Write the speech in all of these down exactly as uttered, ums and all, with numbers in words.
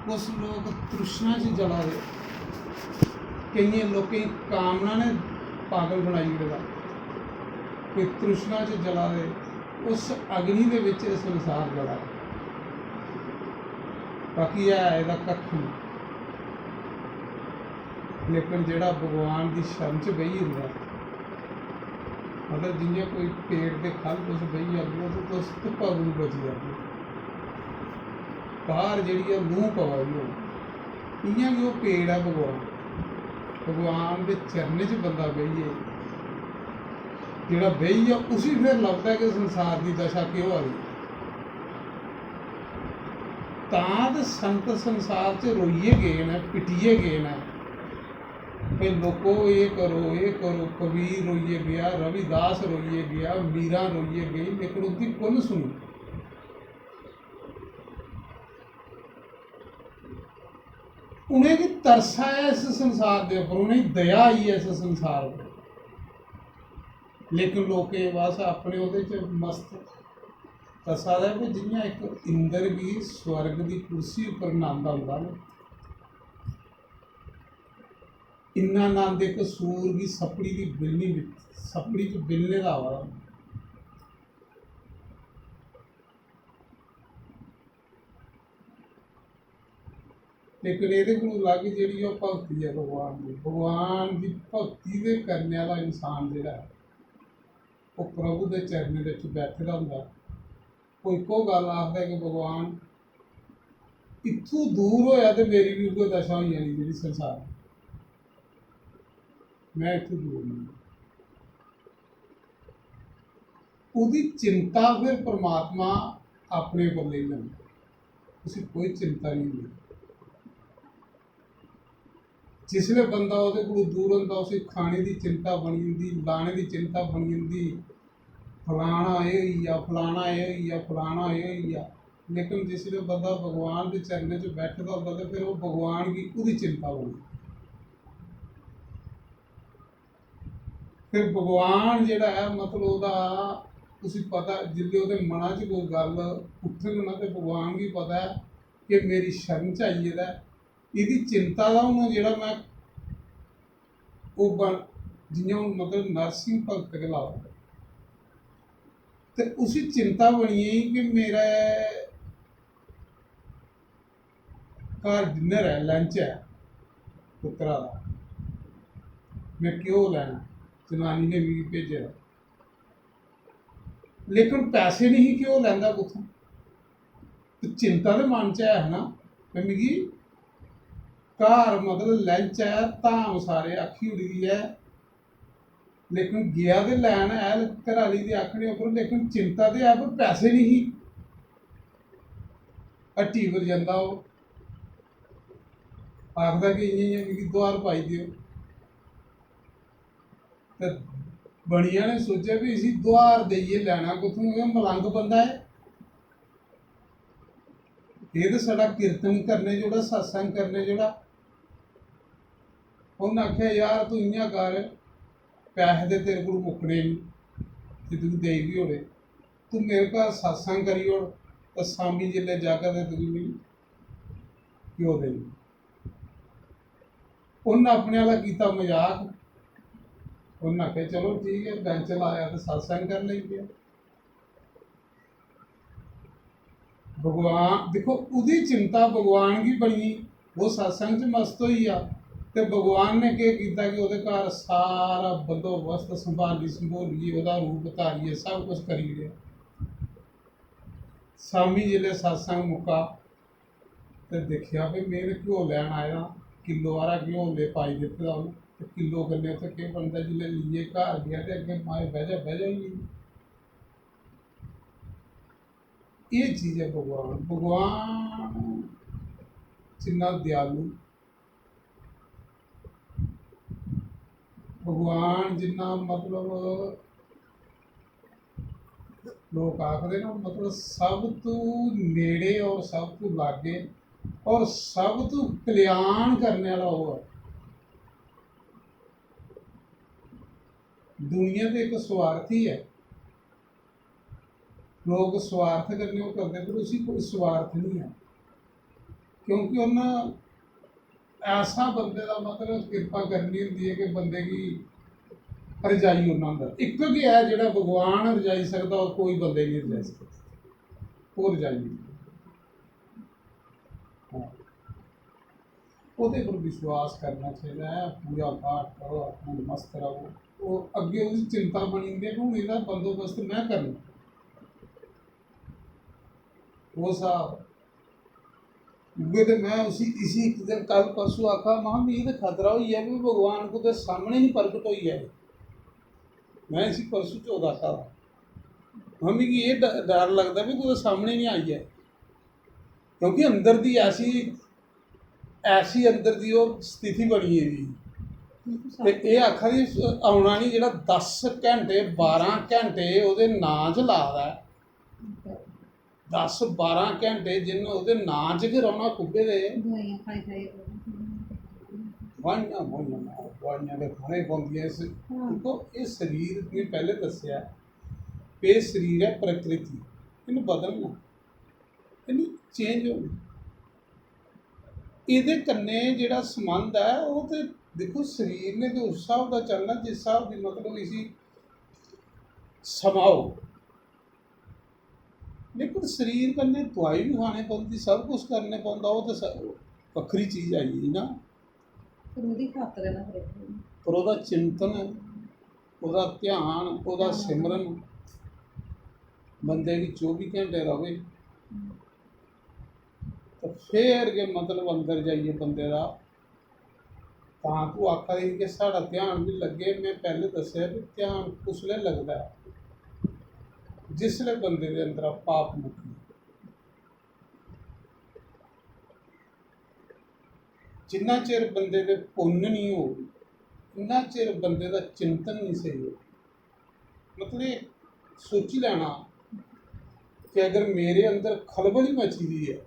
कुछ लोक तृष्णा च जला दे, केइयें लोकें गी कामना ने पागल बनाई ओड़े दा। कोई तृष्णा च जला दे, उस अग्नि दे बिच एह् संसार जला दा। बाकी है एह्दा कक्ख निं। लेकिन जेह्ड़ा भगवान दी शरण च बेही जंदा ऐ, मतलब जि'यां कोई पेड़ दे ख'ल्ल तुस बेही जागेओ ते तुस धुप्पा कोलूं बची जागेओ। बाह्र जेह्ड़ी ऐ लूं पवा दी होग, इ'यां गै ओह् पेड़ ऐ भगवान। भगवान दे चरणें च बंदा बेहियै, जेह्ड़ा बेहियै उसी फिर लभदा ऐ कि संसार दी दशा केह् होआ दी। तां ते संत संसार च रोइयै गे न, पिट्टियै गे न। भाई लोको, एह् करो, एह् करो। कबीर रोइयै गेआ, रविदास रोइयै गेआ, मीरा रोइयै गेई, लेकिन उं'दी कु'न सुनी? उ'नेंगी तरस आया इस संसार दे उप्पर, उ'नेंगी दया आई ऐ इस संसार उप्पर। लेकिन लोकें बस अपने ओह्दे च मस्त। दस्सा दा ऐ कि जि'यां इक इंद्र गी स्वर्ग दी कुर्सी उप्पर नंद औंदा ना, इन्ना नंद इक सूर गी सप्पड़ी दी बिल्ली बिच, सप्पड़ी च बिल्लने दा आवा दा। लेकिन एह्दे कोलूं अलग जेह्ड़ी ओह् भक्ति ऐ भगवान दी, भगवान दी भक्ति दे करने आह्ला इंसान जेह्ड़ा ऐ, ओह् प्रभु दे चरणें दे च बैठे दा होंदा। कोई इक्को गल्ल आखदा कि भगवान, इत्थूं दूर होएआ ते मेरी बी उ'ऐ दशा होई जानी जेह्ड़ी संसार। में इत्थूं दूर निं। ओह्दी चिंता फिर परमात्मा अपने उप्पर लेई लैंदा, उसी कोई चिंता निं होंदी। जिसलै बंदा ओह्दे कोलूं दूर होंदा, उसी खाने दी चिंता बनी जंदी, लाने दी चिंता बनी जंदी, फलाना एह् होई गेआ, फलाना एह् होई गेआ, फलाना एह् होई गेआ। लेकिन जिसलै बंदा भगवान दे चरणें च बैठे दा होंदा ते फिर ओह् भगवान गी ओह्दी चिंता होंदी। फिर भगवान जेह्ड़ा ऐ, मतलब ओह्दा, उसी पता, जिसलै ओह्दे मना च कोई गल्ल उठग ना ते भगवान गी पता ऐ कि मेरी शरण च आई गेदा ऐ। एह्दी चिंता दा हून जेह्ड़ा में ओह् बन, जि'यां हून मतलब नरसिंह भगत गै लाओ, ते उसी चिंता बनी गेई कि मेरे घर डिनर ऐ, लंच ऐ पुत्तरा दा, में घ्यो लैना, जनानी ने मिगी भेजे दा। लेकिन पैसे नेईं ही, घ्यो लैंदा कुत्थूं? ते चिंता ते मन च ऐ ना, ते मिगी घर मतलब लंच ऐ, धाम सारे आखी ओड़ी दी ऐ, लेकिन गेआ ते लैन ऐ घरै आह्ली दे आखने उप्पर, लेकिन चिंता ते ऐ, पर पैसे नेईं ही। हट्टी पर जंदा ओह्, आखदा कि इ'यां इ'यां मिगी दुहार पाई देओ। ते बनिया ने सोचेआ भी इसी दुहार देइयै लैना कुत्थूं, एह् मलंग बंदा ऐ। एह् ते साढ़ा कीर्तन करने जोड़ा, सत्संग करने जोड़ा। उ'न्न आखेआ, "यार, तूं इ'यां कर, पैहे ते तेरे कोल मुक्कने निं, जे तुगी देई बी ओड़े, तूं मेरे घर सत्संग करी ओड़, ते शामीं जिसलै जागा ते तुगी मिगी घ्यो देई।" उ'न्न अपने आह्ला कीता मजाक। उ'न्न आखेआ, "चलो ठीक ऐ, बैंच लाया ते सत्संग करी लेई गेआ।" भगवान, दिक्खो, ओह्दी चिंता भगवान गी बनी, ओह् सत्संग च मस्त होई गेआ। ते भगवान ने केह् कीता कि ओह्दे घर सारा बंदोबस्त संभाली संभोलियै, ओह्दा रूप धारियै सब कुछ करी ओड़ेआ। शामीं जिसलै सत्संग मुक्का, ते दिक्खेआ भई में ते घ्यो लैन आए दा, किल्लो हारा घ्यो ले पाई दित्ते दा उ'नें, ते किल्लो कन्नै उत्थै केह् बनदा, जिसलै लेइयै घर गेआ ते अग्गें माए बैजा बैजा होई गेई। एह् चीज ऐ भगवान। भगवान जिन्ना दयालु, भगवान जिन्ना, मतलब, लोक आखदे ना, मतलब, सब तू नेड़े और सब तू लागे और सब तू कल्याण करने आह्ला ओह् ऐ। दुनिया ते इक स्वार्थी ऐ, लोक स्वार्थ कन्नै ओह् करदे, पर उसी कोई स्वार्थ निं ऐ। क्योंकि उन्न ऐसा बंदे दा, मतलब, किरपा करनी होंदी ऐ कि बंदे गी रजाई ओड़ना होंदा। इक गै ऐ जेह्ड़ा भगवान रजाई सकदा, होर कोई बंदे गी रजाई सकदा, ओह् रजाई ओड़दा। हां। ओह्दे पर विश्वास करना चाहिदा ऐ। पूजा पाठ करो, अपने मस्त र'वो। ओह् अग्गें ओह्दी चिंता बनी जंदी ऐ कि हून एह्दा बंदोबस्त में करना। ओह् स्हाब। उ'ऐ ते में उसी, इसी इक दिन, कल परसों आखा, महां, "मिगी ते खतरा होई गेआ कि भगवान कुतै सामनै निं प्रगट होई जाए।" में इसी परसों चौथ आखा दा। महां, "मिगी एह् ड-, डर लगदा कि कुतै सामनै निं आई जाए।" क्योंकि अंदर दी ऐसी, ऐसी अंदर दी ओह् स्थिति बनी गेदी। ते एह् आखा दी, औना निं, जेह्ड़ा दस घैंटे, बारां घैंटे ओह्दे नांऽ च ला दा ऐ, दस बारां घैंटे जिन्न ओह्दे नांऽ च गै रौह्ना खुब्बे दे। दोआइयां खाई खाई। दोआइयां, दोआइयां, दोआइयां ते खाने पौंदियां इस, हां। दिक्खो, एह् शरीर, में पैह्लें दस्सेआ, एह् शरीर ऐ प्रकृति, इन्न बदलना, इन्न change होना। एह्दे कन्नै जेह्ड़ा संबंध ऐ, ओह् ते दिक्खो, शरीर ने ते उस स्हाब दा चलना जिस स्हाब दी, मतलब, इसी समाओ। लेकिन शरीर कन्नै दोआई बी खाने पौंदी, सब कुछ करने पौंदा, ओह् ते स-, बक्खरी चीज आई गेई ना। पर ओह्दी खातर ऐ ना, फिर। पर ओह्दा चिंतन, ओह्दा ध्यान, ओह्दा ध्यान। सिमरन बंदे गी चौबी घैंटे र'वै, हम्म। ते फिर गै, मतलब, अंदर जाइयै बंदे दा, तां तूं आखा दी कि साढ़ा ध्यान बी लग्गे। में पैह्लें दस्सेआ कि ध्यान कुसलै लगदा ऐ? जिसलै बंदे दे अंदरा पाप मुक्की। जिन्ना चिर बंदे दे पुन्न निं होग, इन्ना चिर बंदे दा चिंतन निं स्हेई होग। मतलब, एह् सोची लैना कि अगर मेरे अंदर खलबली मची दी ऐ,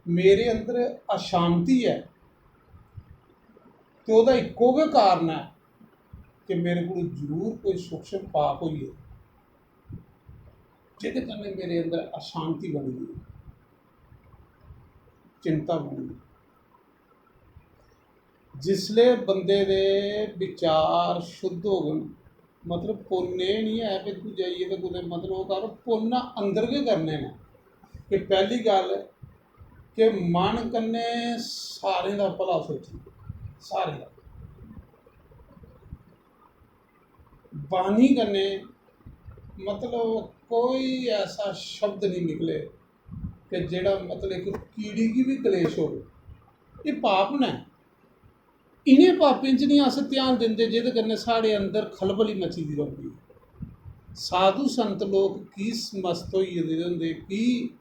मेरे अंदर अशांति ऐ, ते ओह्दा इक्को गै कारण ऐ कि मेरे कोल जरूर कोई सूक्ष्म पाप होई गेदा, जेह्दे कन्नै मेरे अंदर अशांति बनी दी ऐ, चिंता बनी दी। जिसलै बंदे दे विचार शुद्ध होङन, मतलब, पुन्न एह् निं ऐ कि तूं जाइयै ते कुतै, मतलब, ओह् कर, पुन्न अंदर गै करने न। कि पैह्ली गल्ल कि मन कन्नै सारें दा भला सोची, सारें दा। बाणी कन्नै, मतलब, कोई ऐसा शब्द निं निकले कि जेह्ड़ा, मतलब, इक कीड़ी गी बी कलेश होवे। एह् पाप न। इ'नें पापें च निं अस ध्यान दिंदे जेह्दे कन्नै साढ़े अंदर खलबली मची दी रौंह्दी। साधु संत लोक की मस्त होई गेदे होंदे? की?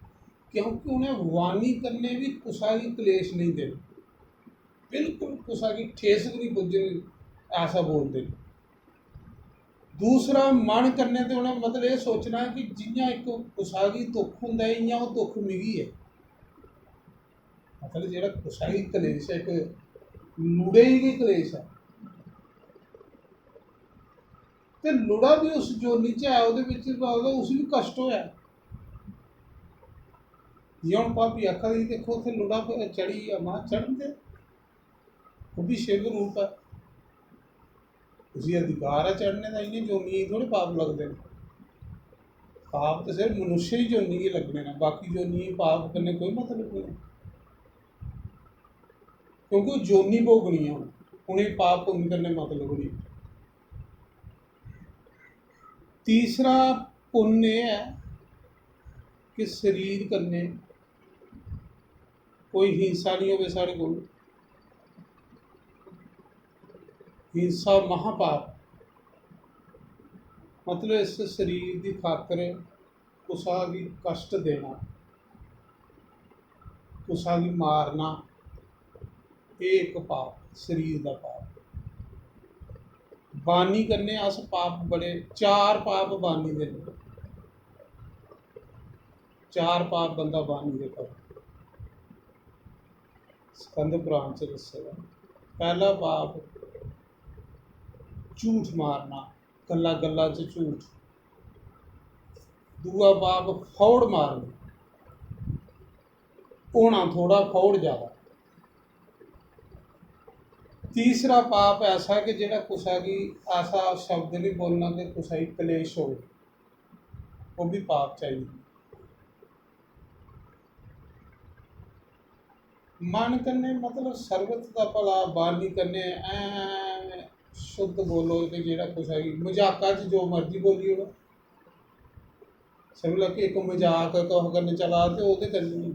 क्योंकि उ'नें वाणी कन्नै बी कुसा गी कलेश नेईं देना, बिल्कुल कुसा गी ठेस बी निं पुज्जनी, ऐसा बोलदे न। दूसरा, मन कन्नै ते उ'नें, मतलब, एह् सोचना कि जि'यां इक कुसा गी दुख होंदा ऐ, इ'यां ओह् दुख मिगी ऐ। मतलब, जेह्ड़ा कुसा गी कलेश ऐ, इक लुढ़े गी गै कलेश ऐ, ते लुढ़ा बी उस जोनी च ऐ, ओह्दे बिच, मतलब, उसी बी कश्ट होआ। जि'यां हून भाभी आखा दी, "दिक्खो, उत्थै लुढ़ा प-, चढ़ी गेआ।" महां, "चढ़न दे, ओह् बी शिव रूप ऐ, उसी अधिकार ऐ चढ़ने दा, इ'यां जोनियें गी थोह्ड़े पाप लगदे न। पाप ते सिर्फ मनुष्य ही जोनी गी लग्गने न, बाकी जोनियें गी पाप कन्नै कोई मतलब नेईं, क्योंकि ओह् जोनी भोगनी ऐ, उ'नेंगी पाप पुन्न कन्नै मतलब नेईं।" तीसरा पुन्न एह् ऐ कि शरीर कन्नै कोई हिंसा निं होवे साढ़े कोल। हिंसा महापाप, मतलब, इस शरीर दी खातर कुसा गी कश्ट देना, कुसा गी मारना, एह् इक पाप, शरीर दा पाप। बाणी कन्नै अस पाप बड़े, चार पाप बाणी दे न। चार पाप बंदा बाणी दे करै। स्कंद पुराण च दस्से दा। पैह्ला पाप झूठ मारना, गल्ला गल्ला च झूठ। दूआ पाप फौड़ मारनी। होना थोह्ड़ा, खौड़ ज़्यादा। तीसरा पाप ऐसा कि जेह्ड़ा कुसै गी ऐसा शब्द निं बोलना कि कुसै गी कलेश होवे, ओह् बी पाप चाहिए। मन कन्नै मतलब सरबत दा भला, बानी कन्नै ऐ शुद्ध बोलो ते जेह्ड़ा कुसै गी मजाका च जो मर्जी बोली ओड़ो। समझ लैओ कि इक मजाक कुसै कन्नै चला दा ते ओह्दे कन्नै,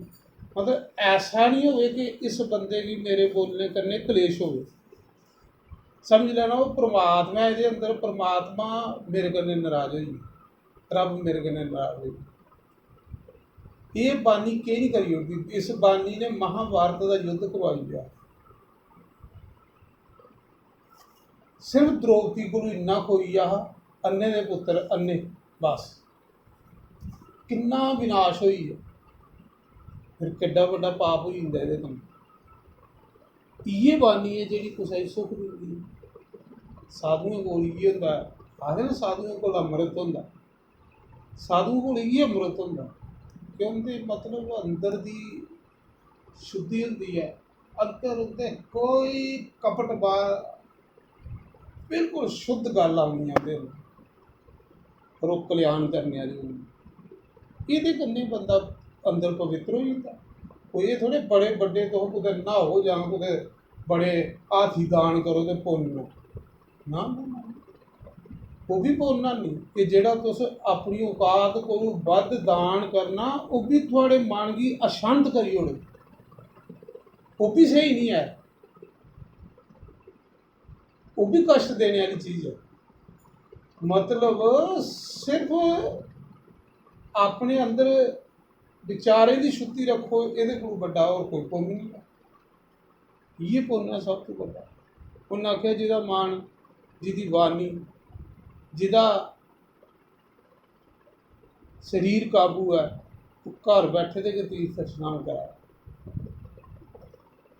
मतलब, ऐसा निं होवे कि इस बंदे गी मेरे बोलने कन्नै कलेश होवे। समझ लैना, ओह् परमात्मा ऐ, एह्दे अंदर परमात्मा मेरे कन्नै नराज होई गेआ, रब मेरे कन्नै नराज होई गेआ। एह् बानी केह् निं करी ओड़दी? इस बानी ने महाभारत दा युद्ध करवाई ओड़ेआ। सिर्फ द्रौपदी कोल इन्ना खोई गेआ हा, अन्ने दे पुत्तर अन्ने, बस। किन्ना विनाश होई गेआ। फिर किड्डा बड्डा पाप होई जंदा एह्दे कन्नै। इ'यै बानी ऐ जेह्ड़ी कुसै गी सुख दिंदी ऐ। साधुएं कोल इ'यै होंदा ऐ, आखदे न साधुएं कोल अमृत होंदा ऐ। साधुएं कोल इ'यै अमृत होंदा ऐ कि उं'दे मतलब अंदर दी शुद्धि होंदी ऐ, अंदर उं'दे कोई कपट बा-, बिल्कुल शुद्ध गल्ल औनी ऐ उं'दे अंदर, पर ओह् कल्याण करने आह्ली होनी। एह्दे कन्नै बंदा अंदर पवित्र होई जंदा। कोई एह् थोह्ड़े बड़े बड्डे तुस कुतै न्हाओ जां कुतै बड़े हाथी दान करो ते पुन्न, ना, ना, ना। ओह् बी पुन्न हैनी कि जेह्ड़ा तुस अपनी औकात कोलू बद्ध दान करना, ओह् बी थुआढ़े मन गी अशांत करी ओड़ग। ओह् बी स्हेई निं ऐ, ओह् बी कश्ट देने आह्ली चीज ऐ। मतलब, सिर्फ अपने अंदर विचारें दी शुद्धि रक्खो, एह्दे कोलू बड्डा होर कोई पुन्न निं ऐ। इ'यै पुन्न ऐ सब तों बड्डा। उन्न आखेआ, "जेह्दा मन, जेह्दी वाणी, जेह्दा शरीर काबू ऐ, ओह् घर बैठे दे गै तीर्थ स्नान करै।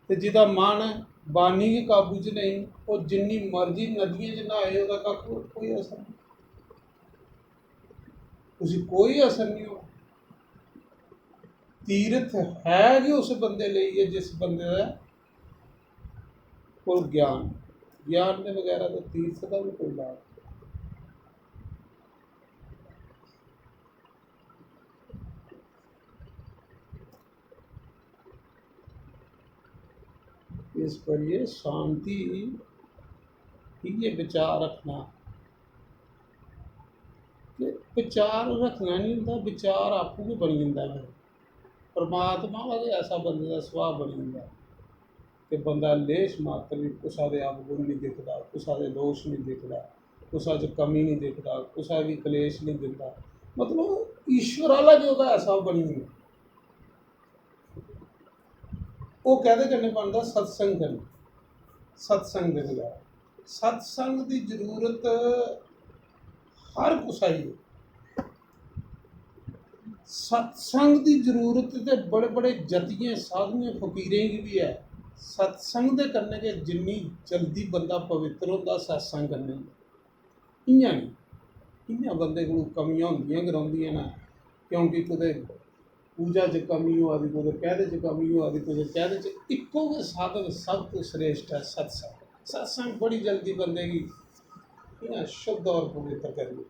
ते जेह्दा मन, वाणी गै काबू च नेईं, ओह् जिन्नी मर्जी नदियें च न्हाए, ओह्दा कक्ख कोई असर नेईं, उसी कोई असर नेईं होना।" तीर्थ है गै उस बंदे लेई ऐ जिस बंदे दा कोल ज्ञान, ज्ञान दे बगैरा ते तीर्थ दा बी कोई लाभ नेईं। इस करियै शांति, इ'यै विचार रक्खना। ते विचार रक्खना निं होंदा, विचार आपूं गै बनी जंदा ऐ। परमात्मा दा गै ऐसा बंदे दा सुभाऽ बनी जंदा ऐ कि बंदा लेश मात्र बी कुसै दे अवगुण निं दिखदा, कुसै दे दोश निं दिखदा, कुसै च कमी निं दिखदा, कुसै गी कलेश निं दिखदा। मतलब, ईश्वर आह्ला गै ओह्दा ऐसा बनी जंदा। ओह् कैह्दे कन्नै बनदा? सत्संग कन्नै। सत्संग दे बगैर, सत्संग दी जरूरत हर कुसै गी ऐ। सत्संग दी जरूरत ते बड़े बड़े जतियें, साधुएं, फकीरें गी बी ऐ। सत्संग दे कन्नै गै जिन्नी जल्दी बंदा पवित्र होंदा, सत्संग कन्नै होंदा। इ'यां निं, इ'यां बंदे कोलूं कमियां होंदियां गै रौंह्दियां न, क्योंकि कुतै पूजा च कमी होआ दी, कुतै कैह्दे च कमी होआ दी, कुतै कैह्दे च। इक्को गै साधन सब तों श्रेष्ठ ऐ, सत्संग। सत्संग बड़ी जल्दी बंदे गी इ'यां शुद्ध और पवित्र करी ओड़दा।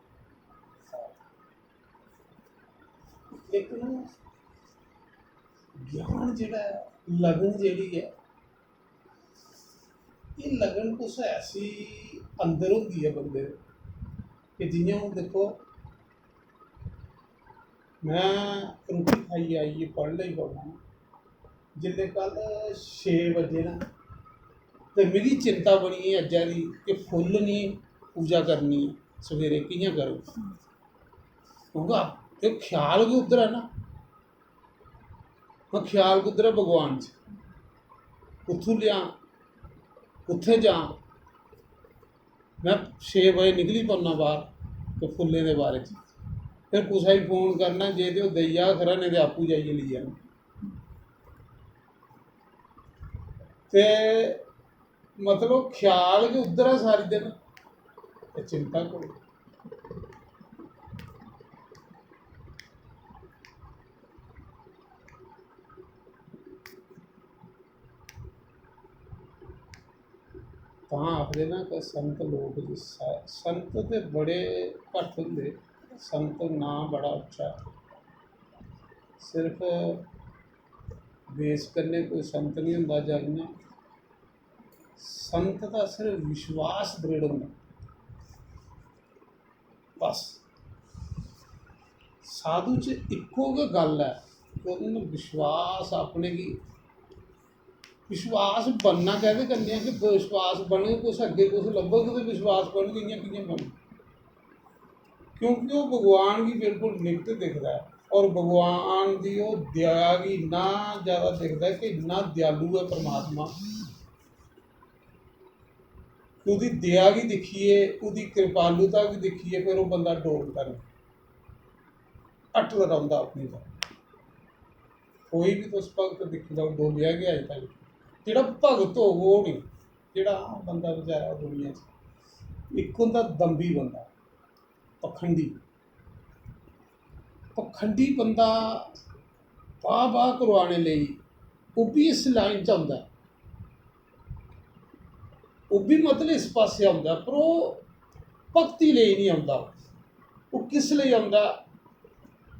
लेकिन ज्ञान जेह्ड़ा ऐ, लगन जेह्ड़ी ऐ, एह् लगन कुछ ऐसी अंदर होंदी ऐ बंदे दे कि जि'यां हून दिक्खो, में रुट्टी खाइयै आइयै पढ़न लगी पौना। जिसलै कल छे बजे ना, ते मिगी चिंता बनी गेई अज्जै दी कि फुल्ल निं पूजा करनी ऐ, सवेरे कि'यां करङ? क्योंकि एह् ख्याल गै उद्धर ऐ ना। पर ख्याल कुद्धर ऐ भगवान च? कुत्थूं लेआं? कुत्थें जां? में छे बजे निकली पौन्ना बाह्र ते फुल्लें दे बारे च। फिर कुसै गी फोन करना, जे ते ओह् देई जा खरा, नेईं ते आपूं जाइयै लेई जाना। ते मतलब ख्याल गै उद्धर ऐ सारी दिन, ते चिंता कोई। तां आखदे न कि संत लोक जी, स-, संत ते बड़े घट्ट होंदे। संत नांऽ बड़ा उच्चा, सिर्फ वेश कन्नै कोई संत निं होंदा। जग न, संत दा सिर्फ विश्वास दृढ़ होंदा। बस, साधु च इक्को गै गल्ल ऐ कि उ'नें विश्वास अपने गी, विश्वास बनना कैह्दे कन्नै ऐ कि विश्वास बनग कुस अग्गें, कुस लब्भग ते विश्वास बनग, इ'यां कि'यां बनग? क्योंकि ओह् भगवान गी बिल्कुल निकट दिखदा ऐ, और भगवान दी ओह् दया गी इन्ना ज्यादा दिखदा ऐ कि इन्ना दयालु ऐ परमात्मा। ओह्दी दया गी दिक्खियै, ओह्दी कृपालुता गी दिक्खियै फिर ओह् बंदा डोलदा नेईं, अटल रौंह्दा अपनी जगह। कोई बी तुस भगत दिक्खी लैओ, डोलेआ गै अज्ज तक। जेह्ड़ा भगत होग ओह् निं, जेह्ड़ा आम बंदा बेचारा दुनिया च, इक होंदा दम्भी बंदा, पखंडी। पखंडी बंदा बाह् बाह् करवाने लेई ओह् बी इस लाइन च औंदा ऐ, ओह् बी मतलब इस पासै औंदा ऐ, पर ओह् भक्ति लेई निं औंदा। ओह् किस लेई औंदा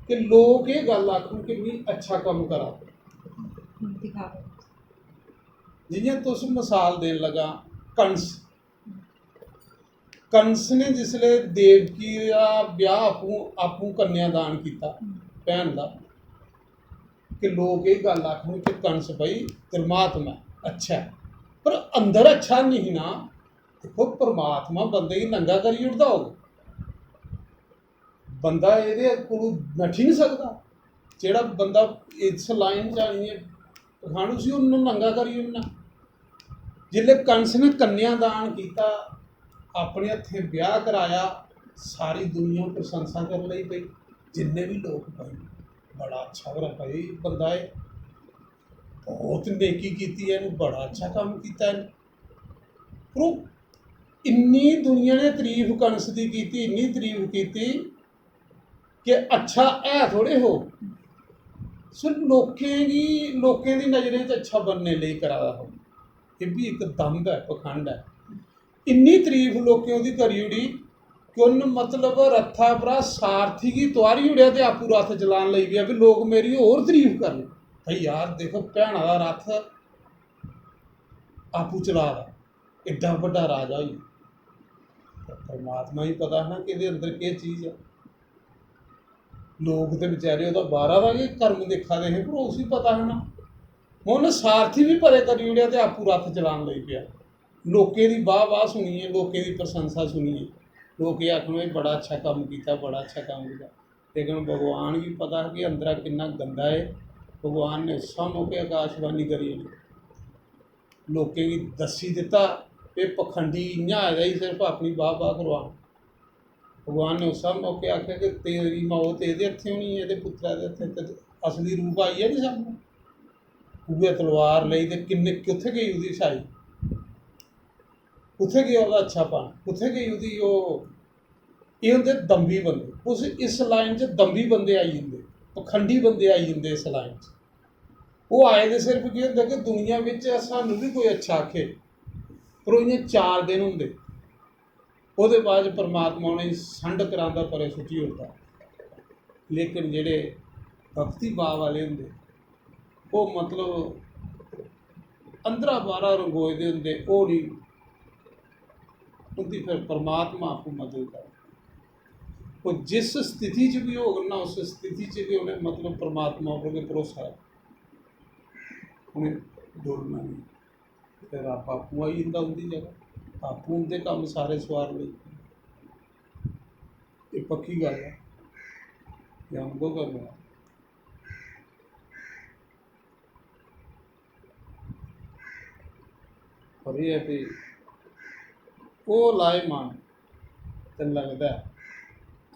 कि लोक एह् गल्ल आखन कि मी अच्छा कम्म करा। दिखावा। जि'यां तुस मसाल देन लगा कंस, कंस ने जिसलै देवकी दा ब्याह् आपूं, आपूं कन्यादान कीता भैन दा, कि लोक एह् गल्ल आखन कि कंस भाई धर्मात्मा ऐ, अच्छा ऐ, पर अंदर अच्छा निं ही ना। दिक्खो, परमात्मा बंदे गी नंगा करी ओड़दा होग, बंदा एह्दे कोलू नट्ठी निं सकदा। जेह्ड़ा बंदा इस लाइन च आनियै पखंड, उसी उन्न नंगा करी ओड़ना। जिसलै कंस ने कन्यादान कीता, अपने हत्थें ब्याह् कराया, सारी दुनिया प्रशंसा करन लगी पेई। जिन्ने बी लोक, भाई, बड़ा अच्छा, बड़ा भाई बंदा ऐ, बहुत नेकी कीती ऐ, इन्नै बड़ा अच्छा कम्म कीता ऐ। पर ओह् इन्नी दुनिया ने तरीफ कंस दी कीती, इन्नी तरीफ कीती कि अच्छा है थोड़े हो, सिर्फ लोकें गी, लोकें दी नजरें च अच्छा बनने लेई करा दा हो। एह् बी इक दंभ ऐ, पखंड ऐ। इन्नी तरीफ लोकें ओह्दी करी ओड़ी कि उन्न मतलब रथा परा सारथी गी तुआरी ओड़ेआ ते आपूं रथ चलान लगी पेआ, भी लोक मेरी होर तरीफ करन। भाई यार, दिक्खो, भैना दा रथ आपूं चला दा, एड्डा बड्डा राजा होई। पर परमात्मा गी पता हा ना कि एह्दे अंदर केह् चीज ऐ। लोक ते बेचारे ओह्दा बाह्रा दा गै कर्म दिक्खा दे हे, पर उसी पता हा ना। उन्न सारथी बी परे करी ओड़ेआ ते आपूं रथ चलान लगी पेआ। लोकें दी वाह वाह सुनियै, लोकें दी प्रशंसा सुनियै लोक एह् आखन, "एह् बड़ा अच्छा कम्म कीता, बड़ा अच्छा कम्म कीता।" लेकिन भगवान गी पता हा कि अंदरा किन्ना गंदा ऐ। भगवान ने उस्सै मौके आकाशवाणी करी ओड़ी, लोकें गी दस्सी दित्ता, "एह् पखंडी इ'यां आए दा ही सिर्फ अपनी वाह वाह करवान।" भगवान ने उस्सै मौके आखेआ कि तेरी मौत एह्दे हत्थें होनी ऐ, एह्दे पुत्तरै दे हत्थें, ते असली रूप आई गेआ नी सामनै। उ'ऐ तलवार लेई ते किन्ने, कुत्थै गेई ओह्दी अच्छाई? कुत्थै गेआ ओह्दा अच्छापन? कुत्थै गेई ओह्दी ओह्? एह् होंदे दम्भी बंदे। उस, इस लाइन च दम्भी बंदे आई जंदे, पखंडी बंदे आई जंदे इस लाइन च। ओह् आए दे सिर्फ केह् होंदा कि दुनिया बिच सानूं बी कोई अच्छा आखे, पर ओह् इ'यां चार दिन होंदे, ओह्दे बाद च परमात्मा उ'नेंगी संड करांदा, परे सुट्टी ओड़दा। लेकिन जेह्ड़े भक्ति भाव आह्ले होंदे, ओह् मतलब अंदरा बाह्रा रंगोए दे होंदे, ओह् निं, उं'दी फिर परमात्मा आपूं मदद करदा। ओह् जिस स्थिति च बी होग ना, उस स्थिति च बी उ'नें मतलब परमात्मा उप्पर गै भरोसा ऐ, उ'नें डोलना निं। ते रब्ब आपूं आई जंदा उं'दी जगह, आपूं उं'दे कम्म सारे सुआर लेई। एह् पक्की गल्ल ऐ, एह् अनुभव करने दा। पर एह् ऐ कि ओह् लाए मन ते लगदा ऐ,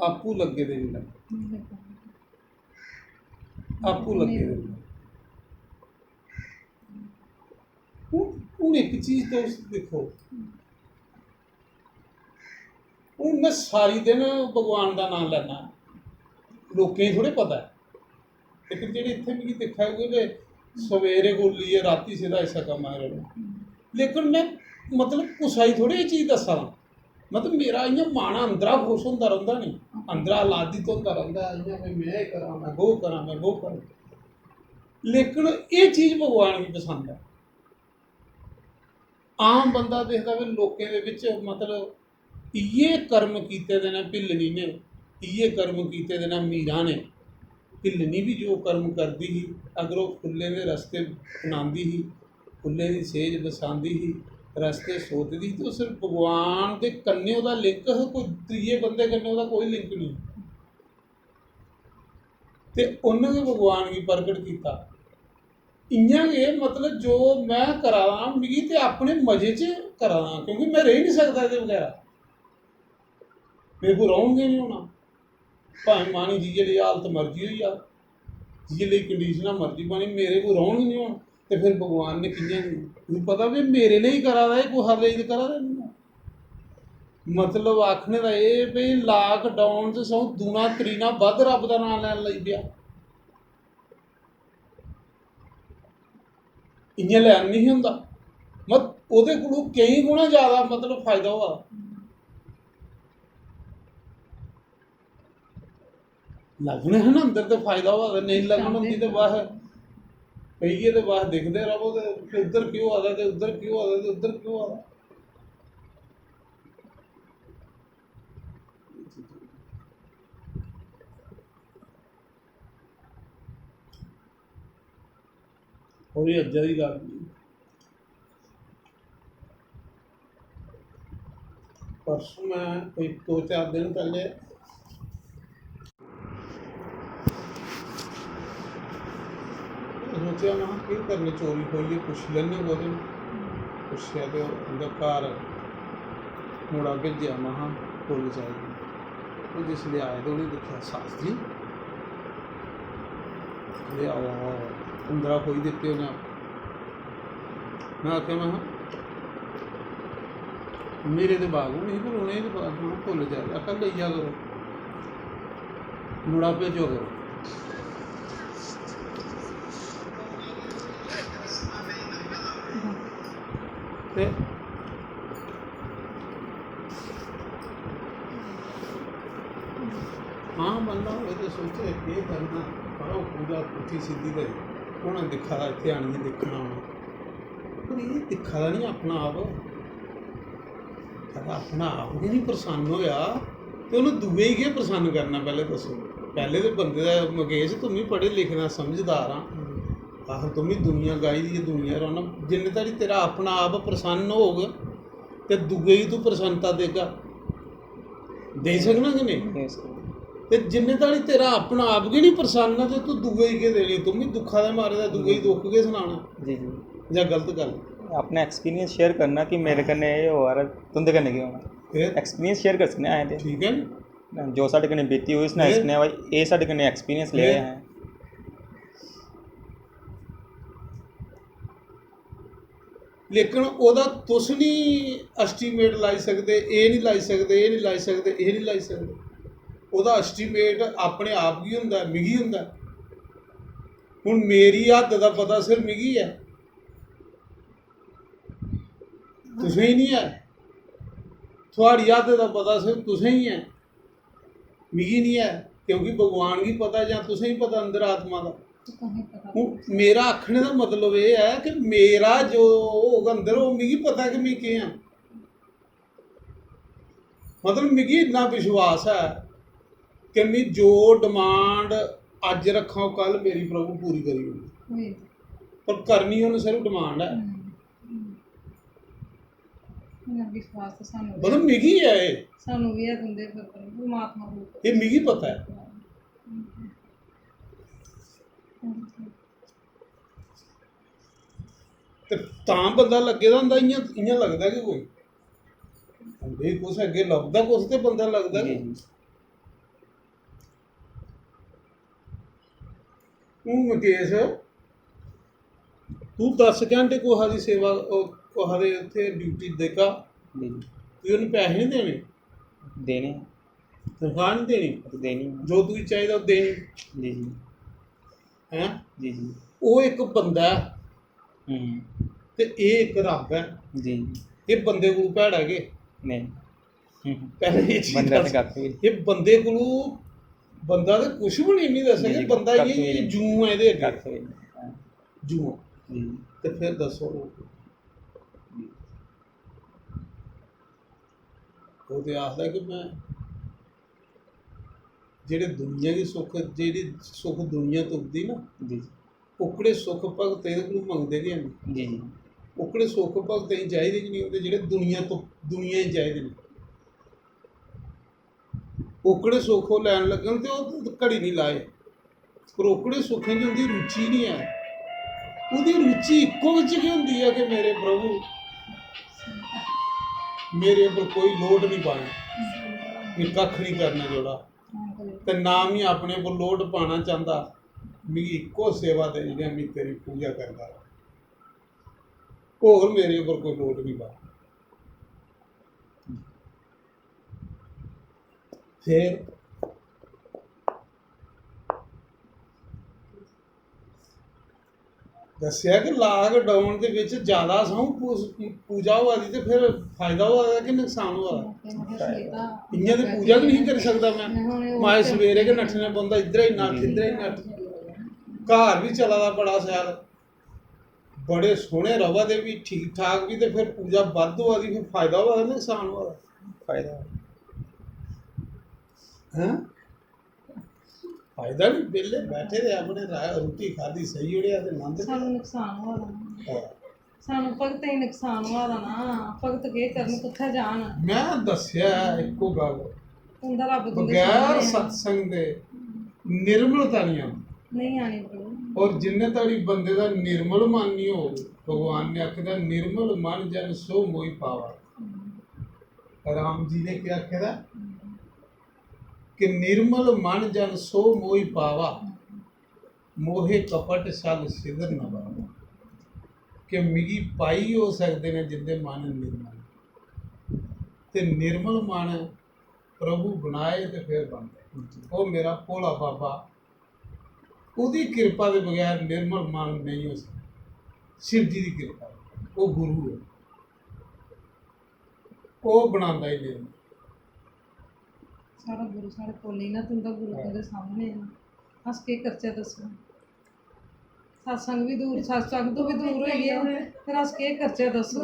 आपूं लग्गे दे निं लगदे, आपूं लग्गे दे निं लगदे। हून, हून इक चीज तुस दिक्खो, हून में सारी दिन भगवान दा नांऽ लैना, लोकें गी थोड़े पता ऐ, लेकिन जेह्ड़े इत्थें मिगी दिक्खा दे, उ'ऐ ते सवेरे कोला लेइयै रातीं सिद्धा इस्सै कम्मा च रौह्ना। लेकिन में मतलब कुसै गी थोड़ी एह् चीज दस्सा दा, मतलब मेरा इ'यां मन अंदरा खुश होंदा रौंह्दा नी, अंदरा आह्लादित होंदा रौंह्दा, इ'यां भाई में एह् करां, में वो करां, में वो करां। लेकिन एह् चीज भगवान गी पसंद ऐ। आम बंदा दिखदा कि लोकें दे बिच मतलब इ'यै कर्म कीते दे न भिल्लनी ने, इ'यै कर्म कीते दे न मीरा ने। भिल्लनी बी जो कर्म करदी ही, अगर ओह् फुल्लें दे रस्ते अपनांदी ही, फुल्लें दी सेज बसांदी ही, रस्ते सोतदी ही, ते ओह् सिर्फ भगवान दे कन्नै ओह्दा लिंक हा, कोई त्रिये बंदे कन्नै ओह्दा कोई लिंक नेईं। ते उन्न गै भगवान गी प्रकट कीता। इ'यां गै मतलब जो में करा दा आं, मिगी ते अपने मजे च करा दा आं, क्योंकि में रेही निं सकदा एह्दे बगैरा। मेरे कोल रौह्न गै निं होना, भाएं माह्नू जि'यै जेही हालत मर्जी होई जा, जि'यै जेही कंडीशनां मर्जी बनी, मेरे कोल रौह्न गै निं होना। ते फिर भगवान ने कि'यां, मिगी पता भी मेरे लेई करा दा, एह् कुसै लेई ते करा दा निं ऐ। मतलब आखने दा एह् भी लाकडाउन च सौ दूना त्रीना बद्ध रब्ब दा नांऽ लैन लगी पेआ। इ'यां लैन निं ही होंदा। मत ओह्दे कोलू केईं गुणा जैदा मतलब फायदा होआ दा। लगने हे ना अंदर ते फायदा होआ दा, नेईं लगन होंदी ते बस पेइयै ते बस दिखदे र'वो ते उद्धर केह् होआ दा ते उद्धर केह् होआ दा ते उद्धर केह् होआ दा। ओह् बी अज्जै दी गल्ल ही। परसों में कोई दो चार दिन पैह्ले सोचेआ, महां, केह् करने, चोरी खोइयै पुच्छी लैन्ने कुतै। पुच्छेआ ते उं'दे घर मुड़ा भेजेआ, महां, पुल जाइयै। ओह् जिसलै आए ते उ'नें दिक्खेआ, "शास्त्री, एह् आओ, आओ, आओ।" अंदरा खोई दित्ते उ'नें। में आखेआ, महां, मेरे ते बाग होने हे, पर उ'नें ते पता, महां, पुल जाइयै आखेआ, "लेई जा करो, मुड़ा भेजो करो।" ते आम बंदा होए ते सोचे, "केह् करना, करो पूजा, पुट्ठी सिद्धी ते कौन दिक्खा दा, इत्थै आनियै दिक्खना उ'नें।" पर एह् दिक्खा दा निं अपना आप। अगर अपना आप गै निं प्रसन्न होएआ, ते उ'नें दूए गी केह् प्रसन्न करना, पैह्लें दस्सो। पैह्लें ते बंदे दा, मुकेश, तूं बी पढ़े लिखे दा, समझदार आं। आखर तूं बी दुनिया गाई दी ऐ, दुनिया रौह्ना। जिन्ने धोड़ी तेरा अपना आप प्रसन्न होग, ते दूए गी तूं प्रसन्नता देगा, देई सकना कि नेईं? देई सकना। ते जिन्ने धोड़ी तेरा अपना आप गै निं प्रसन्न, ते तूं दूए गी केह् देनी? तूं बी दुक्खा दे मारे दा, दूए गी दुक्ख गै सनाना। जी, जी। जां गलत गल्ल? अपना experience share करना कि मेरे कन्नै एह् होआ दा, तुं'दे कन्नै केह् होना। फिर? Experience share करी सकने आं असें ते। ठीक ऐ नी? जो साढ़े कन्नै बीती होई, सनाई फिर? सकने आं, भाई, एह् साढ़े कन्नै experience लेआ फिर? ऐ असें। लेकिन ओह्दा तुस निं estimate लाई सकदे, एह् निं लाई सकदे, एह् निं लाई सकदे, एह् निं लाई सकदे। ओह्दा estimate अपने आप गी होंदा ऐ, मिगी होंदा ऐ। हून मेरी हद्द दा पता सिर्फ मिगी ऐ, तुसेंगी निं ऐ। थुआढ़ी हद्द दा पता सिर्फ तुसेंगी ऐ, मिगी निं ऐ, क्योंकि भगवान गी पता जां तुसेंगी पता अंदर आत्मा दा। तुसेंगी पता। हून मेरा आखने दा मतलब एह् ऐ कि मेरा जो होग अंदर, ओह् मिगी पता कि में केह् आं। मतलब, मिगी इन्ना विश्वास ऐ कि में जो demand अज्ज रक्खां, ओह् कल मेरी प्रभु पूरी करी ओड़नी। हम्म। पर करनी उन्न सिर्फ demand ऐ। हम्म, हम्म। इन्ना विश्वास ते सानू बी मतलब, ऐ। मिगी ऐ एह्। सानू बी ऐ तुं'दे पर, परमात्मा पर। एह् मिगी पता ऐ। हम्म। ते तां बंदा लग्गे दा होंदा, इ'यां, इ'यां लगदा कि कोई बंदे गी कुछ अग्गें लभदा, कुछ ते बंदा लगदा जी, कि जी। हून मुकेश, तूं दस घैंटे कुसै दी सेवा, ओह्, कुसै दे उत्थै duty देगा, जी, जी। तुगी उ'नें पैसे निं देने? देने। तनखाह् निं देनी? देनी। जो तुगी चाहिदा, ओह् देनी। जी, जी। हैं? जी, जी। ओह् इक बंदा ऐ हम्म। ते एह् इक रब्ब ऐ। जी। एह् बंदे कोलू भैड़ा के? नेईं। पैह्लें एह् चीज बंदा दस्स। ते कक्ख बी नेईं। एह् बंदे कोलू, बंदा ते कुछ बी नेईं, मी दस्सेआ जी, कि बंदा कक्ख इ'यां बी नेईं। जूं ऐ एह्दे अग्गें। कक्ख बी नेईं। जूं। जी। ते फिर दस्सो। ओह् ते आखदा कि में जेह्ड़े दुनिया गी सुख, जेह्ड़ी सुख दुनिया तुपदी ना, जी। ओकड़े सुख भगतें दे कोलू मंगदे गै न। जी, जी। ओकड़े सुख भगतें गी चाहिदे गै निं होंदे, जेह्ड़े दुनिया तुप-, दुनिया गी चाहिदे न। ओकड़े सुख ओह् लैन लग्गन ते ओह् घड़ी निं लाए। पर ओकड़े सुखें च उं'दी रुचि निं ऐ। ओह्दी रुचि इक्को बिच गै होंदी ऐ कि मेरे प्रभु, मेरे उप्पर कोई लोड निं पाना, में कक्ख निं करना जेह्ड़ा, ते ना में अपने उप्पर लोड पाना चांह्दा। मिगी इक्को सेवा दे, जेह्ड़ी में तेरी पूजा करदा र'वां, होर मेरे उप्पर कोई लोड निं पा। फिर दस्सेआ कि लाकडाउन दे बिच ज्यादा सगुआं पू-, पूजा होआ दी, ते फिर फायदा होआ दा कि नुकसान होआ दा? इ'यां ते पूजा गै नेईं करी सकदा में। माए सवेरे गै नट्ठने पौंदा, इद्धरा ही नट्ठ, इद्धरा ही नट्ठ। घर बी चला दा बड़ा शैल, बड़े सोह्ने र'वा दे बी, ठीक ठाक बी, ते फिर पूजा बद्ध होआ दी, फिर फायदा होआ दा, नुकसान होआ दा? फायदा। हैं? फायदा निं, बेह्ले बैठे दे अपने रा-, रुट्टी खाद्धी, सेई ओड़ेआ ते नंद लेआ। सानूं नुकसान होआ दा ना। हां। सानूं भगतें गी नुकसान होआ दा ना। भगत केह् करन, कुत्थै जान? में दस्सेआ इक्को गल्ल, तुं'दा रब्ब तुं'दे बगैर सामने ऐ। सत्संग दे निर्मलता निं आंदी। नेईं आनी प्रभु। और जिन्ने धड़ी बंदे दा निर्मल मन निं होग, भगवान ने आखे दा, "निर्मल मन जन सो मोहि पावा।" राम जी ने केह् आखे दा कि निर्मल मन जन सो मोहि पावा, मोहे कपट छल छिद्र न पावा। कि मिगी पाई हो सकदे न जिंदे मन निर्मल, ते निर्मल मन प्रभु बनाए ते फिर बनदे। ओह् मेरा भोला बाबा, ओह्दी किरपा दे बगैर निर्मल मन नेईं होई सकदा। शिव जी दी किरपा, ओह् गुरु ऐ, ओह् बनांदा ई निर्मल। साढ़ा गुरु साढ़े कोल नेईं ना, तुं'दा गुरु तुं'दे सामने ऐ, अस केह् करचै दस्सो? सत्संग बी दूर, सत्संग तो बी दूर होई गे, फिर अस केह् करचै दस्सो?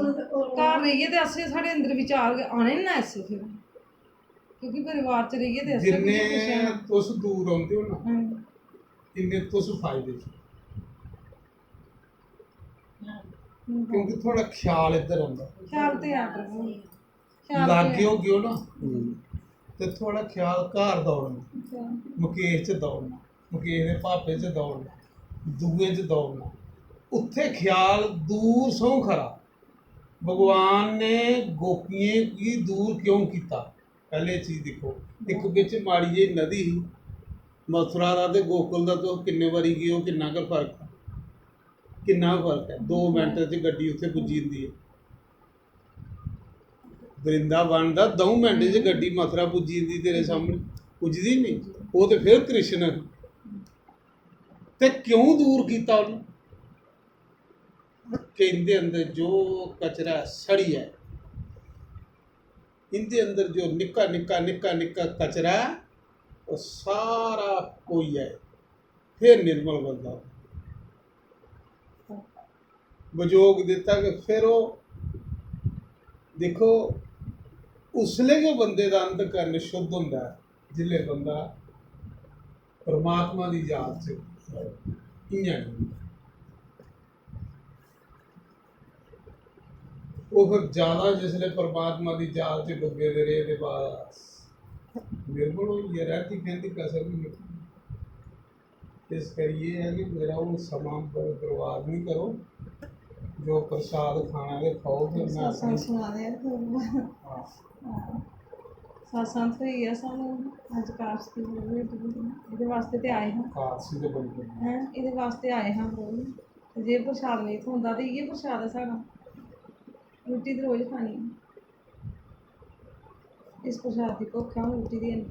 घर रेहियै ते अस, साढ़े अंदर विचार गै आने ना ऐसे फिर, क्योंकि परिवार च रेहियै ते असें बी जिन्ने कुछ है ना। तुस दूर रौंह्दे हो ना, हां। इन्ने तुस फायदे च, हम्म। क्योंकि थुआढ़ा ख्याल इद्धर औंदा। ख्याल ते है प्रभु, ख्याल ते लाग्गे है। होगे ना, ते थुआढ़ा ख्याल घर दौड़ना, मुकेश च दौड़ना, मुकेश दे भापे च दौड़ना, दूए च दौड़ना। उत्थे ख्याल दूर सौं खरा। भगवान ने गोपियें गी दूर क्यों कीता? पैह्ले चीज दिक्खो, इक बिच माड़ी जेही नदी ही, मथुरा दा ते गोकुल दा तुस किन्ने बारी गे ओ, किन्ना गै फर्क ऐ, किन्ना गै फर्क ऐ। दो मिंट च गड्डी उत्थे पुज्जी जंदी ऐ। वृंदावन दा द'ऊं मिंटें च गड्डी मथुरा पुज्जी जंदी तेरे सामने, पुजदी निं? ओह् ते फिर कृष्ण न। ते क्यों दूर कीता उ'नें? कि इं'दे अंदर जो कचरा सड़ी ऐ, इं'दे अंदर जो निक्का निक्का, निक्का निक्का कचरा ऐ, ओह् सारा कोई ऐ, फिर निर्मल बनदा। बजोग दित्ता कि फिर ओह्, दिक्खो, उसलै गै बंदे दा अंतकरण शुद्ध होंदा ऐ, जिसलै बंदा परमात्मा दी याद च, इ'यां नेईं। ओह् फिर ज्यादा जिसलै परमात्मा दी याद च डुब्बे दे रेह् ते बस निर्मल होई गे, रैह्ती कैंह्दी कसर बी निकली। इस करियै एह् ऐ कि मेरा हून समां बर-, बर्बाद निं करो, जो प्रसाद खाना ते खाओ, फिर में सत्संग अपनी सुना दे आ तुस। हां। हां। सत्संग थ्होई गेआ सानूं अज्ज काश दी, एह्दे बास्तै ते आए हां। काश दी बड़ी बड़ी। हैं, एह्दे बास्तै आए हां प्रभु। ते जे प्रसाद नेईं थ्होंदा ते इ'यै प्रसाद ऐ साढ़ा। रुट्टी ते रोज खानी ऐ। इस प्रसाद दी भुक्ख ऐ, हून रुट्टी दी हैनी।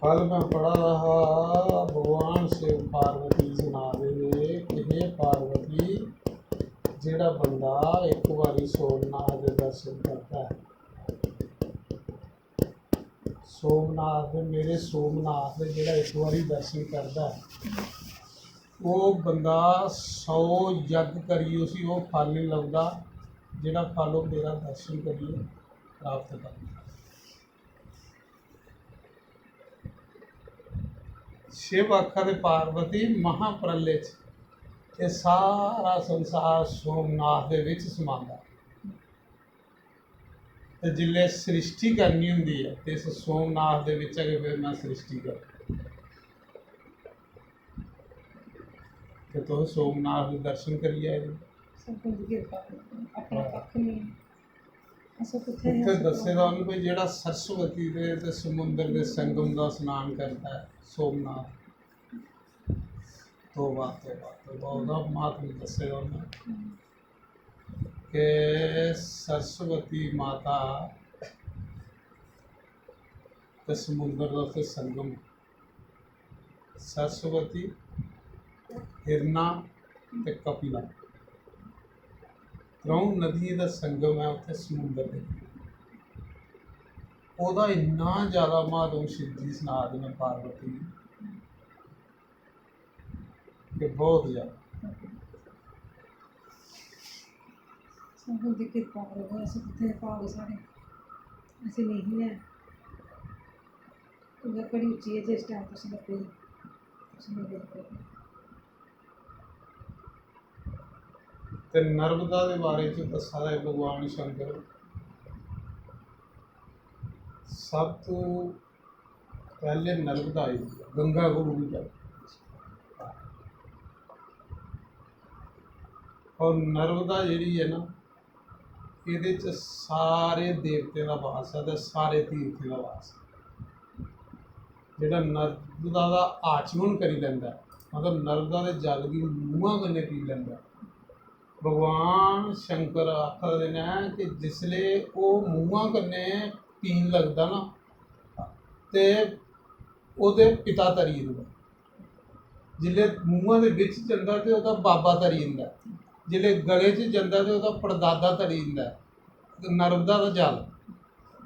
कल में पढ़ा दा हा, भगवान शिव पार्वती गी सना दे हे कि हे पार्वती, जेह्ड़ा बंदा इक बारी सोमनाथ दे दर्शन करदा ऐ, सोमनाथ दे, मेरे सोमनाथ दे जेह्ड़ा इक बारी दर्शन करदा ऐ, ओह् बंदा सौ यज्ञ करियै उसी ओह् फल निं लभदा, जेह्ड़ा फल ओह् मेरा दर्शन करियै प्राप्त करदा। शिव आखा दे पार्वती, महाप्रलय च एह् सारा संसार सोमनाथ दे बिच समांदा। ते जिसलै सृष्टि करनी होंदी ऐ ते इस सोमनाथ दे बिच्चा गै फिर में सृष्टि करनी। ते तुस सोमनाथ दे दर्शन करियै आए दे। संगत दी किरपा कन्नै। अपना कक्ख नेईं। अस कुत्थै हे, उत्थै अस दस्से दा कुत्थै? उ'नें भाई जेह्ड़ा सरस्वती दे ते समुंदर दे संगम दा स्नान करदा ऐ सोमनाथ। तोबा, तोबा, तोबा, ओह्दा म्हात्म दस्से दा उ'नें। हम्म। कि सरस्वती माता ते समुंदर दा उत्थै संगम, सरस्वती, हिरना ते कपिला, त्र'ऊं नदियें दा संगम ऐ उत्थै समुंदर दे। ओह्दा इन्ना जैदा म्हात्म शिव जी सना दे न पार्वती गी। कि बहुत ज्यादा। संगत दी किरपा करो, अस कुत्थै, भाग साढ़े ऐसे नेईं है। उ'ऐ घड़ी उच्ची ऐ, जिस टाइम तुस लग्गे, तुस मेरे लग्गे। ते नर्मदा दे बारे च दस्सा दा ऐ भगवान शंकर, सब तू पैह्ले नर्मदा आई, गंगा कोलू बी पैह्ले। और नर्मदा जेह्ड़ी ऐ ना, एह्दे च सारे देवतें दा वास ऐ ते सारे तीर्थें दा वास ऐ। जेह्ड़ा नर्मदा दा आचमन करी लैंदा ऐ, मतलब नर्मदा दे जल गी मूंहा कन्नै पी लैंदा ऐ, भगवान शंकर आखा दे न कि जिसले ओह् मूंहा कन्नै पीन लगदा ना, ते ओह्दे पिता तरी जंदे। जिसले मूंहा दे बिच जंदा ते ओह्दा बाबा तरी जंदा, जिसले गले च जंदा ते ओह्दा पड़दादा तरी जंदा। ते नर्मदा दा जल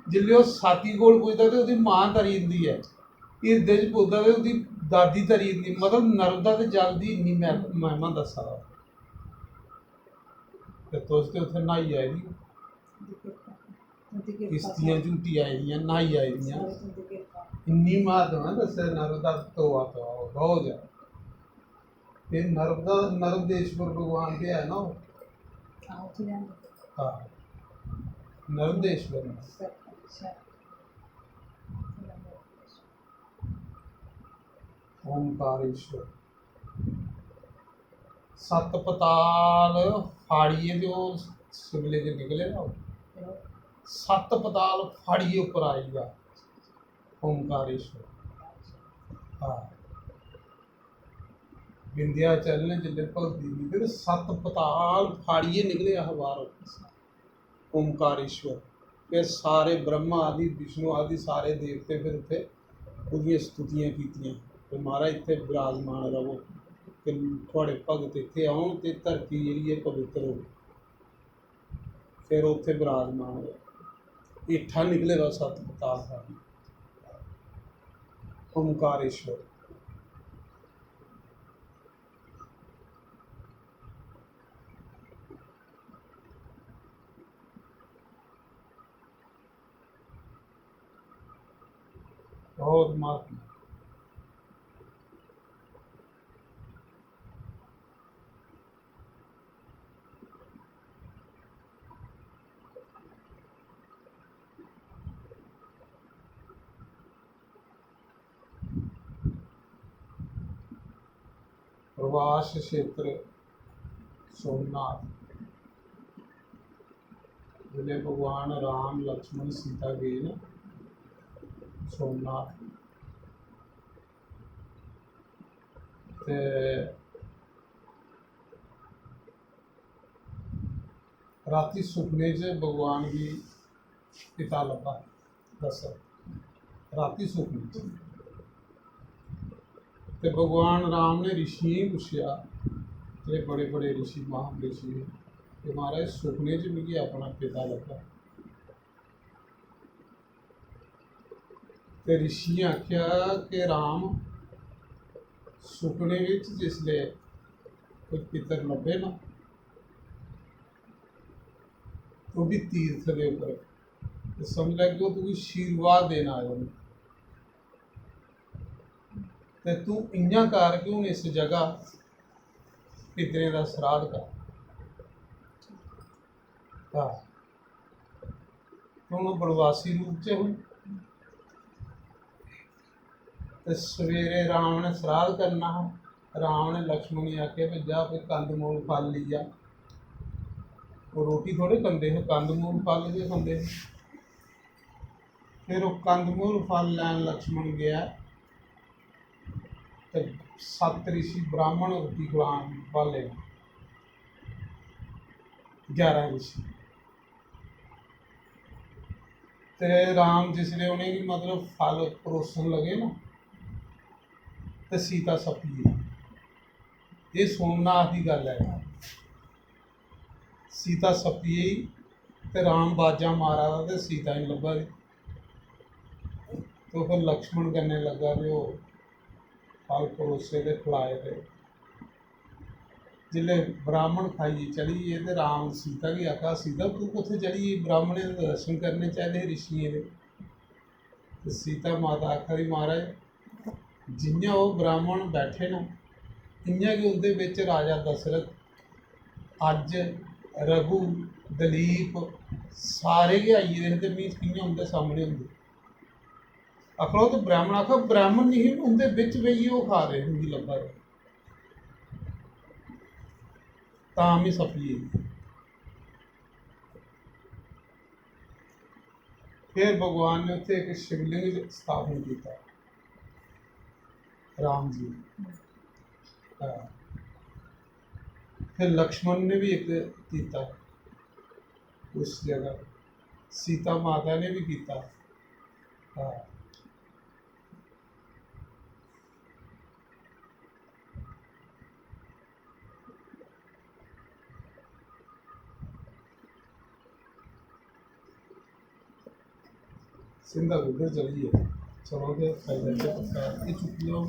जिसले ओह् साथी कोल पुजदा ते ओह्दी मां तरी जंदी ऐ, हिरदे च पुजदा ते ओह्दी दादी तरी जंदी। मतलब नर्मदा दे जल दी इन्नी मैह-, महिमा दस्सा दा। ते तुस ते उत्थै न्हाई आए दी, किश्तियां झूटी आई दियां, न्हाई आई दियां। इन्नी म्हात्मा ऐ दस्से नर्मदा, तोबा, तोबा, बहुत ज्यादा। ते नर्मदा, नर्मदेश्वर भगवान ते है ना ओह्? हां, उत्थै हैन। हां, नर्मदेश्वर न। अच्छा। ओंकारेश्वर। सत्त पताल फाड़ियै ते ओह् शिवलिंग निकले ना, सत्त पताल फाड़ियै उप्पर आई गेआ ओंकारेश्वर। हां, विंध्याचल ने जिसलै भगती कीती ते सत्त पताल फाड़ियै निकले हा बाह्र। ओंकारेश्वर। फिर सारे ब्रह्मा आदि, विष्णु आदि सारे देवते फिर उत्थै ओह्दियां स्तुतियां कीतियां कि महाराज इत्थै विराजमान रवो, कि थुआढ़े भगत इत्थै औन ते धरती जेह्ड़ी ऐ पवित्र होग। फिर उत्थै विराजमान होए। हेठा निकले दा सत्त पताल दा ओंकारेश्वर। बहुत महात्मा। प्रवास क्षेत्र सोमनाथ, जिसलै भगवान राम, लक्ष्मण, सीता गे न सोमनाथ, ते रातीं सुखने च भगवान गी पिता लब्भा। दस्सो, रातीं सुखने च। ते भगवान राम ने ऋषियें गी पुच्छेआ, जेह्ड़े बड़े बड़े ऋषि, महान ऋषि हे, कि महाराज, सुखने च मिगी अपना पिता लब्भा। ते ऋषियें आखेआ कि राम, सुखने बिच जिसलै कोई पितर लब्भे ना, ओह् बी तीर्थ दे उप्पर, ते समझ लै कि ओह् तुगी आशीर्वाद देन आए दे न। ते तूं इ'यां कर कि हून इस जगह पितरें दा श्राद्ध कर। हां। ते हून ओह् बनवासी रूप च हे। ते सवेरे राम ने श्राद्ध करना हा। राम ने लक्ष्मण गी आखेआ, "भई जा, कोई कंदमूल फल लेई आ।" ओह् रोटी थोड़े खंदे हे, कंदमूल फल गै खंदे हे। फिर ओह् कंदमूल फल लैन लक्ष्मण गेआ, ते सत्त ऋषि ब्राह्मण रुट्टी खलान ब्हाले न, ग्यारह ऋषि। ते राम जिसलै उ'नेंगी, मतलब, फल परोसन लगे ना, ते सीता सप्पी गेई। एह् सोमनाथ दी गल्ल ऐ। सीता सप्पी गेई ते राम बाजां मारा दा ते सीता निं लब्भा दी। ते ओह् फिर लक्ष्मण कन्नै लग्गा ते ओह् फल परोसे ते खलाए। ते जिसलै ब्राह्मण खाइयै चली गे ते राम सीता गी आखा, "सीता, तूं कुत्थै चली गेई? ब्राह्मणें दे दर्शन करने चाहिदे हे, ऋषियें दे।" ते सीता माता आखा दी, "महाराज, जि'यां ओह् ब्राह्मण बैठे न, इ'यां गै उं'दे बिच राजा दशरथ, अज्ज रघु, दलीप, सारे गै आई गेदे हे, ते में कि'यां उं'दे सामने होंदी?" आखना, ओह् ते ब्राह्मण, आखा, ब्राह्मण निं हे, उं'दे बिच बेहियै ओह् खा दे हे, मिगी लब्भा दे। तां में सप्पी गेई। फिर भगवान ने उत्थै इक शिवलिंग स्थापन कीता, राम जी। हां। फिर लक्ष्मण ने भी इक कीता उस जगह, सीता माता ने भी कीता। हां। सिंधा गुग्गर चली गेआ। चलो, ते खाई लैचे पक्का। एह् चुक्की लैओ।